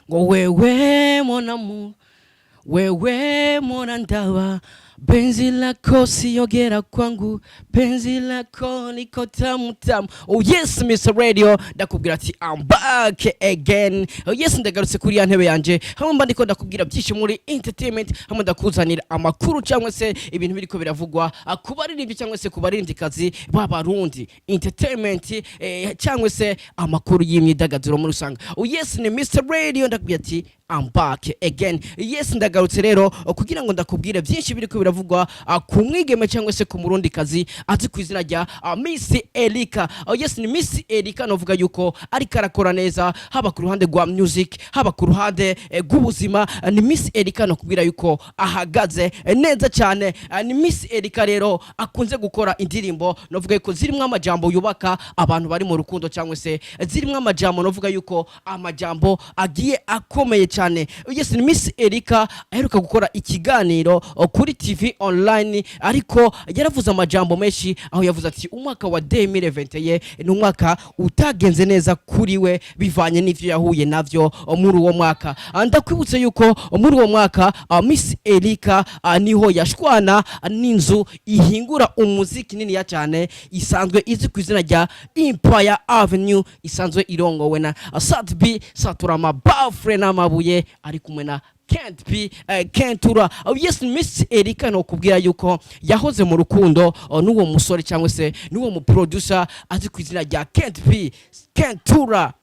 Ngo wewe mon amour, wewe mwana ndawa, penzi lako siyogera kwangu, penzi lako liko tamu tamu. Oh yes, Mr Radio, ndakubwira ati I'm back again. Oh yes, ndagarutse kuri ya ntebe yanje, hamwe mba ndiko ndakubwira byinshi muri entertainment, hamwe ndakuzanira amakuru cyangwa se ibintu biriko biravugwa ku baririmbyi cyangwa se ku baririmbyikazi b'Abarundi, entertainment cyangwa se amakuru y'imyidagaduro muri rusange. Oh yes, ni Mr Radio, ndakubwira ati I'm back again. Yes, ndagarutse rero kugira ngo ndakubwire byinshi biriko biravugwa ku mwigeme cyangwa se ku murundikazi azi ku izina rya Miss Erika. Oh yes, ni Miss Erika, novuga yuko ariko arakora neza, haba ku ruhande rwa music, haba ku ruhande rw'ubuzima. Ni Miss Erika nokubwira yuko ahagaze neza cyane. Ni Miss Erika rero akunze gukora indirimbo novuga yuko zirimo amajambo yubaka abantu bari mu rukundo, cyangwa se zirimo amajambo novuga yuko amajambo agiye akomeye cyane. Yes, ni Miss Erika aheruka gukora ikiganiro kuri TV online, ariko yaravuze amajambo menshi, aho yavuze ati umwaka wa 2021 ni umwaka utagenze neza kuri we, bivanye n'ivyo yahuye navyo muri uwo mwaka. Ndakwibutse yuko muri uwo mwaka Miss Erika niho yashwana n'inzu ihingura umuziki niniya cyane isanzwe izwi ku izina rya Empire Avenue, isanzwe irongowe na Sat B Satura Mabafre n'amabuye, ari kumwe na Kent P Kentura. Oh, yes, Miss Erika no kubwira yuko yahoze mu rukundo n'uwo musore cyangwa se n'uwo mu producer azi ku izina rya Kent P Kentura.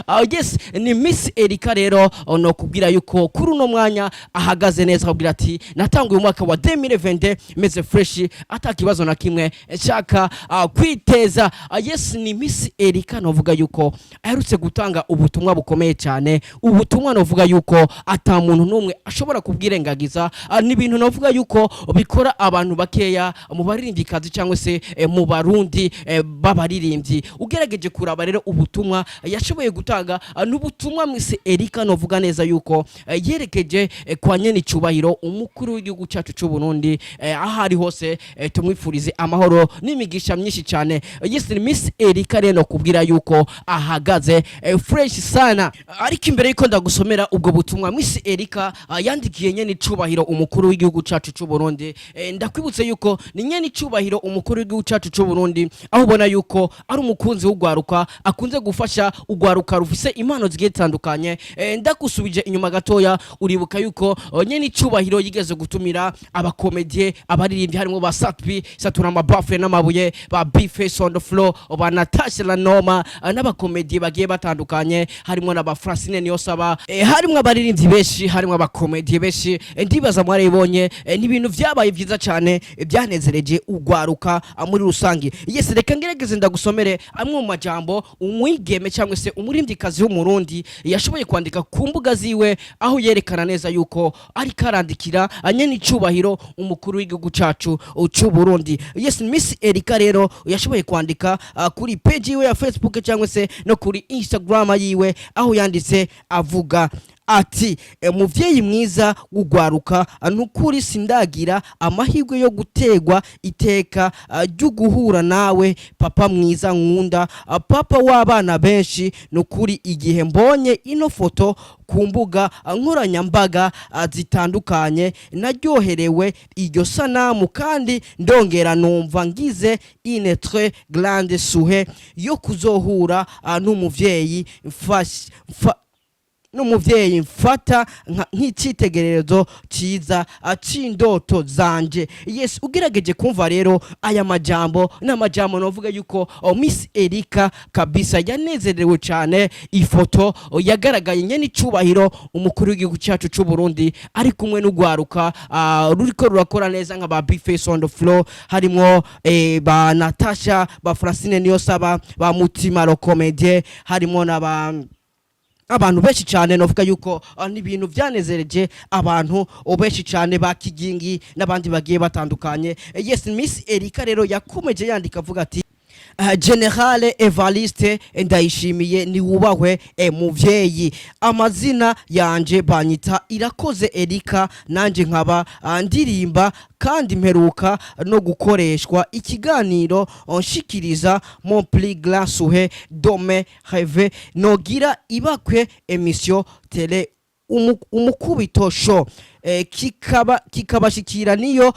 Oh, yes, ni Miss Erika rero no kubwira yuko kuri uno mwanya ahagaze neza, akubwira ati natanguye umwaka wa 2020 meze fresh, ata kibazo na kimwe nshaka kwiteza. Yes, ni Miss Erika novuga yuko aherutse gutanga ubutumwa bukomeye cyane, ubutumwa novuga yuko ata muntu n'umwe ashobora kubwirengagiza. Ni ibintu novuga yuko bikora abantu bakeya mu baririmbyikazi cyangwa se mu Barundi b'abaririmbyi. Ugerageje kuraba rero ubutumwa yashoboye gutanga, n'ubutumwa Miss Erika novuga neza yuko yerekeje kwa nyene icubahiro umukuru w'igihugu cyacu cy'u Burundi. Aho ari hose tumwifurize amahoro n'imigisha myinshi cyane. Yes, ni Miss Erika rero kubwira yuko ahagaze fresh sana. Ariko imbere yuko ndagusomera ubwo butumwa Miss Erika yandikiye nyene icubahiro umukuru w'igihugu cyacu cy'u Burundi, ndakwibutse yuko ni nyene icubahiro umukuru w'igihugu cyacu cy'u Burundi, aho ubona yuko ari umukunzi w'ugwaruka, akunze gufasha ugwaruka rufise impano zigiye zitandukanye. Ndagusubije inyuma gatoya, uribuka yuko nyene icubahiro yigeze gutumira abakomedie, abaririmbyi, harimo ba Satpi Satura Mabafre n'amabuye, ba B-Face on the floor, ba Natasha Lanoma, n'abakomedie bagiye batandukanye, harimo na ba Francine Niyosaba, harimo abaririmbyi benshi, harimo abakomedie benshi. Ndibaza mwaribonye. Ni ibintu vyabaye vyiza cyane, byanezereje ugwaruka muri rusange. Yes, reka ngerageze ndagusomere amwe mu majambo umwigeme cyangwa se umuririmbyikazi w'Umurundi yashoboye kwandika ku mbuga ziwe, aho yerekana neza yuko ariko arandikira nyene icubahiro umukuru w'igihugu cacu c'u Burundi. Yes, Miss Erika rero yashoboye kwandika kuri page yiwe ya Facebook cyangwa se no kuri Instagram yiwe, aho yanditse avuga ati muvyeyi mwiza w'ugwaruka, nukuri sindagira amahirwe yo gutegwa iteka ryo guhura nawe, papa mwiza nkunda, papa w'abana benshi. Nukuri igihe mbonye ino foto ku mbuga nkoranyambaga zitandukanye, naryoherewe iryo sanamu, kandi ndongera numva ngize une très grande souhait yo kuzohura n'umuvyeyi n'umuvyeyi mfata nk'icitegererezo ciza c'indoto zanje. Yes, ugerageje kumva rero aya majambo, n'amajambo novuga yuko Miss Erika kabisa yanezerewe cyane ifoto yagaragaye nyene icubahiro umukuru w'igihugu cyacu c'u Burundi ari kumwe n'ugwaruka ruriko rurakora neza nka ba Big Face on the floor, harimwo ba Natasha, ba Francine Niyosaba, ba Mutima le comédien, harimo na ba abantu benshi cyane. Novuga yuko ni ibintu byanezereje abantu benshi cyane, ba Kigingi n'abandi bagiye batandukanye. Yes, Miss Erika rero yakomeje yandika avuga ati Général Evariste Ndayishimiye, niwubahwe muvyeyi. Amazina yanje banyita Irakoze Erika, nanje nkaba ndirimba kandi mperuka no gukoreshwa ikiganiro nshikiriza mon plus grand souhait de mes rêves, nogira ibakwe émission télé Umukubito Show, kikaba kikabashikira niyo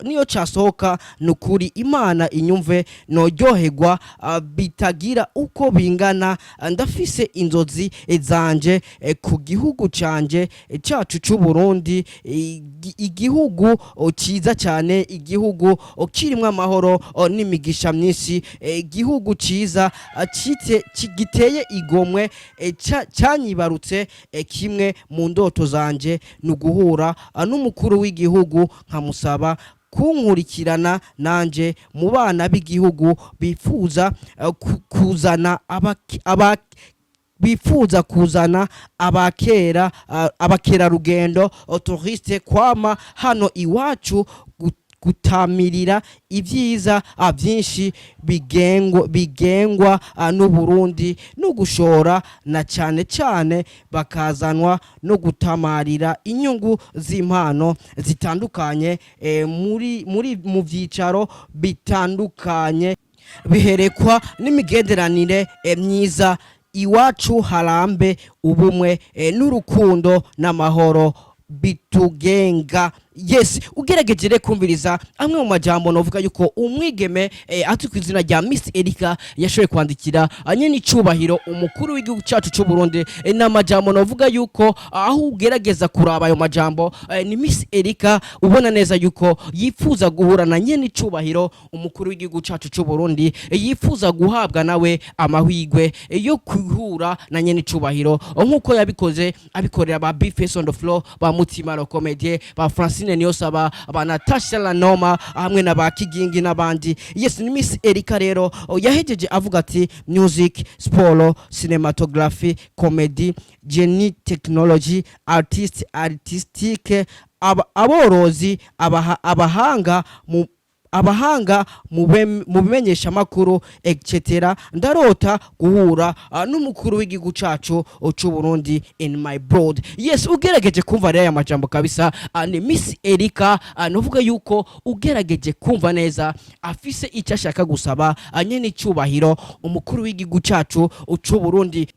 niyo casohoka. Nukuri Imana inyumve, noryoherwa bitagira uko bingana. Ndafise inzozi zanje ku gihugu canje cacu c'u Burundi, igihugu ciza cyane, igihugu kirimwo amahoro n'imigisha myinshi, igihugu ciza giteye igomwe canyibarutse. Kimwe mu ndoto zanje ni uguhura n'umukuru w'igihugu, nkamusaba kunkurikirana nanje mu bana b'igihugu bifuza kuzana bifuza kuzana abakerarugendo, touristes, kwama hano iwacu gutamirira ibyiza byinshi bigengwa n'Uburundi no gushora, na cyane cyane bakazanwa no gutamarira inyungu z'impano zitandukanye muri mu byicaro bitandukanye biherekwa n'imigenderanire myiza. Iwacu harambe ubumwe n'urukundo n'amahoro bitugenga. Yes, ugerageje rero kumviriza amwe mu majambo novuga yuko umwigeme azwi ku izina rya Miss Erika yashoboye kwandikira nyene icubahiro umukuru w'igihugu cacu c'u Burundi, n'amajambo novuga yuko aho ugerageza kuraba ayo majambo, ni Miss Erika ubona neza yuko yifuza guhura na nyene icubahiro umukuru w'igihugu cacu c'u Burundi, yifuza guhabwa nawe amahirwe yo guhura na nyene icubahiro nkuko yabikoze abikorera ba B-Face on the floor, ba Mutima le Comédien, ba Francine Niyonsaba, ba Natasha Lanoma hamwe na ba Kigingi n'abandi. Yes, ni Miss Erika rero yahejeje avuga ati: "Music, sport, cinematography, comedy, genie, technology, artist, artistique, aborozi, abahanga mu bimenyeshamakuru, etc. Ndarota guhura n'umukuru w'igihugu cacu c'u Burundi in my broad." Yes, ugerageje kumva rero aya majambo kabisa, ni Miss Erika, novuga yuko ugerageje kumva neza afise icyo ashaka gusaba nyene icubahiro umukuru w'igihugu cacu c'u Burundi.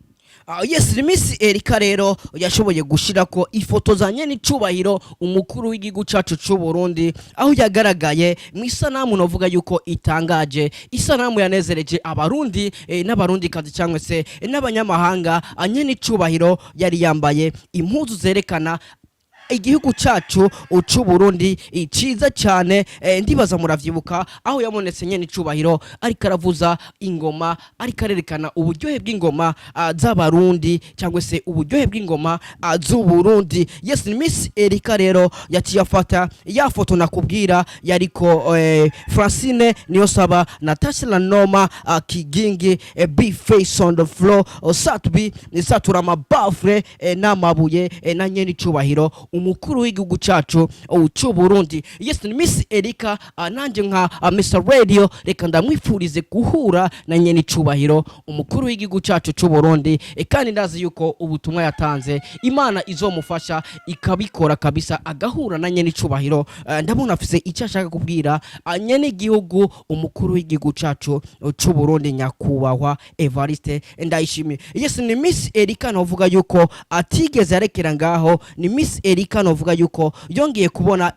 Yes, ni Miss Erika rero yashoboye gushirako ifoto za nyene icubahiro umukuru w'igihugu cacu c'u Burundi, aho yagaragaye mu isanamu novuga yuko itangaje, isanamu yanezereje Abarundi n'Abarundi kazi cyangwa se n'abanyamahanga. Nyene icubahiro yari yambaye impuzu zerekana igihugu cacu c'u Burundi ciza cyane. Ndibaza muravyibuka aho yabonetse nyene icubahiro ariko aravuza ingoma, ariko arerekana uburyohe bw'ingoma z'Abarundi cyangwa se uburyohe bw'ingoma z'u Burundi. Yes, ni Miss Erika rero yaciye afata ya foto nakubwira yariko Francine Niyonsaba, Natasha Lanoma, Kigingi, B-Face on the floor, Sat-B satura amabafure n'amabuye na nyene icubahiro umukuru w'igihugu cacu c'u Burundi. Yes, ni Miss Erika. Nanje nka Mr Radio reka ndamwifurize guhura na nyene icubahiro umukuru w'igihugu cacu c'u Burundi, kandi ndazi yuko ubutumwa yatanze Imana izomufasha ikabikora kabisa, agahura na nyene icubahiro. Ndabona afise icyo ashaka kubwira nyene igihugu umukuru w'igihugu cacu c'u Burundi, nyakubahwa Evariste Ndayishimiye. Yes, ni Miss Erika novuga yuko atigeze arekera ngaho. Ni Miss Erika novuga yuko yongeye kubona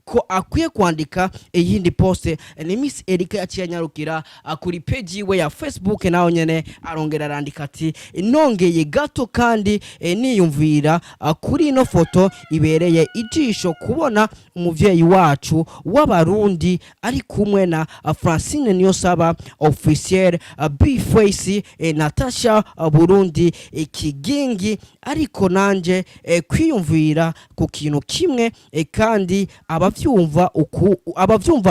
ko akwiye kwandika iyindi post. Ni Miss Erika yaciye anyarukira kuri page yiwe ya Facebook, naho nyene arongera arandika ati: "Nongeye gato kandi niyumvira kuri ino foto ibereye ijisho kubona umuvyeyi wacu w'Abarundi ari kumwe na Francine Niyonsaba officiel, B-Face, Natasha Burundi, Kigingi, ariko nanje kwiyumvira ku kintu kimwe, kandi abavyumva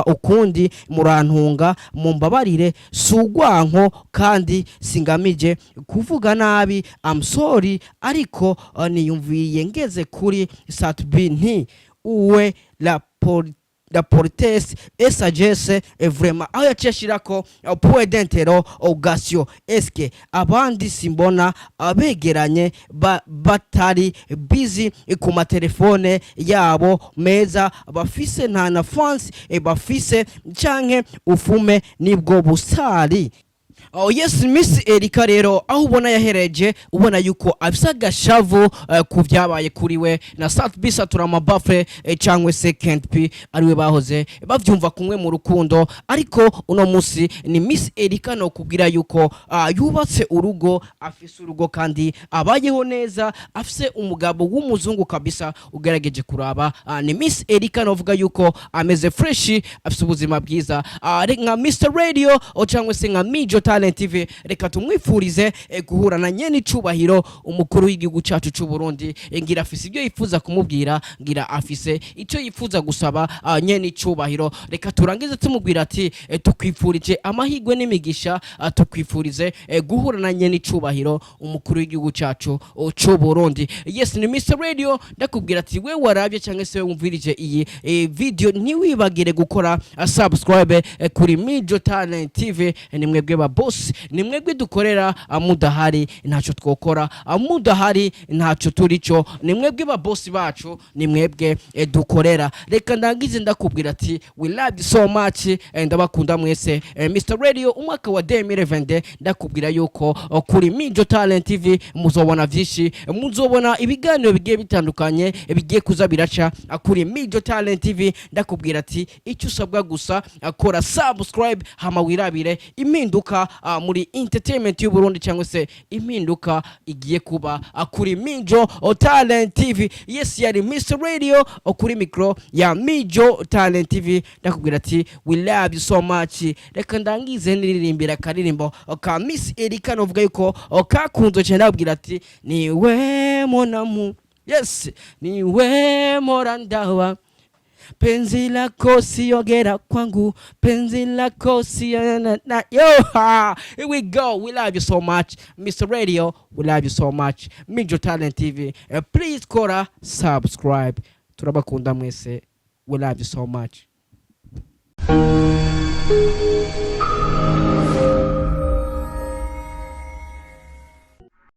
ukundi murantunga mumbabarire, si ugwanko kandi singamije kuvuga nabi, I'm sorry, ariko niyumviye ngeze kuri Sat-B nti uwe la La politesse et sagesse est vraiment aho yaciye ashirako point d'interrogation. Eske abandi simbona abegeranye batari busy ku matelefone yabo meza bafise, nta na fans bafise, canke ufume nibwo busari? Oh yes, Miss Erika rero aho ubona yahereje, ubona yuko afise agashavu ku vyabaye kuri we na Sat B Satura Mabafre, cyangwa se Kent P, ariwe bahoze bavyumva kumwe mu rukundo. Ariko uno musi ni Miss Erika no kubwira yuko yubatse urugo, afise urugo kandi abayeho neza, afise umugabo w'umuzungu kabisa. Ugerageje kuraba, ni Miss Erika novuga yuko ameze fresh, afise ubuzima bwiza. Nka Mr Radio cyangwa se nka Mijo Talent TV, reka tumwifurize guhura na nyene icubahiro umukuru w'igihugu cacu c'u Burundi. Ngira afise ibyo yifuza kumubwira, ngira afise icyo yifuza gusaba nyene icubahiro. Reka turangize tumubwira ati tukwifurije amahirwe n'imigisha, tukwifurize guhura na nyene icubahiro umukuru w'igihugu cacu c'u Burundi. Yes, ni Mr Radio, ndakubwira ati we warabye cyangwa se wumvirije iyi video, ntiwibagire gukora subscribe kuri Mijo Talent TV. Ni mwebwe ba boss, ni mwebwe dukorera. Mudahari ntacyo twokora, mudahari ntacyo turico. Ni mwebwe ba boss bacu, ni mwebwe dukorera. Reka ndangize ndakubwira ati we love you so much. Ndabakunda mwese. Mr Radio, umwaka wa 2020, ndakubwira yuko kuri Mijo Talent TV muzobona vyinshi, muzobona ibiganiro bigiye bitandukanye bigiye kuza biraca kuri Mijo Talent TV. Ndakubwira ati icyo usabwa gusa, kora subscribe, hama wirabire impinduka muri entertainment y'u Burundi, cyangwa se impinduka igiye kuba kuri Mijo Talent TV. Yes, yari Mr Radio kuri micro ya Mijo Talent TV. Ndakubwira ati we love you so much. Reka ndangize niririmbira akaririmbo ka Miss Erika, novuga yuko kakunzwe cyane. Ndabwira ati niwe monamu, yes, niwe morandawa, penzi lako siyogera kwangu, penzi lako siyo na, na, yo ha. Here we go. We love you so much, Mr Radio. We love you so much, Mijo Talent TV. Please kora subscribe. Turabakunda mwese. We love you so much.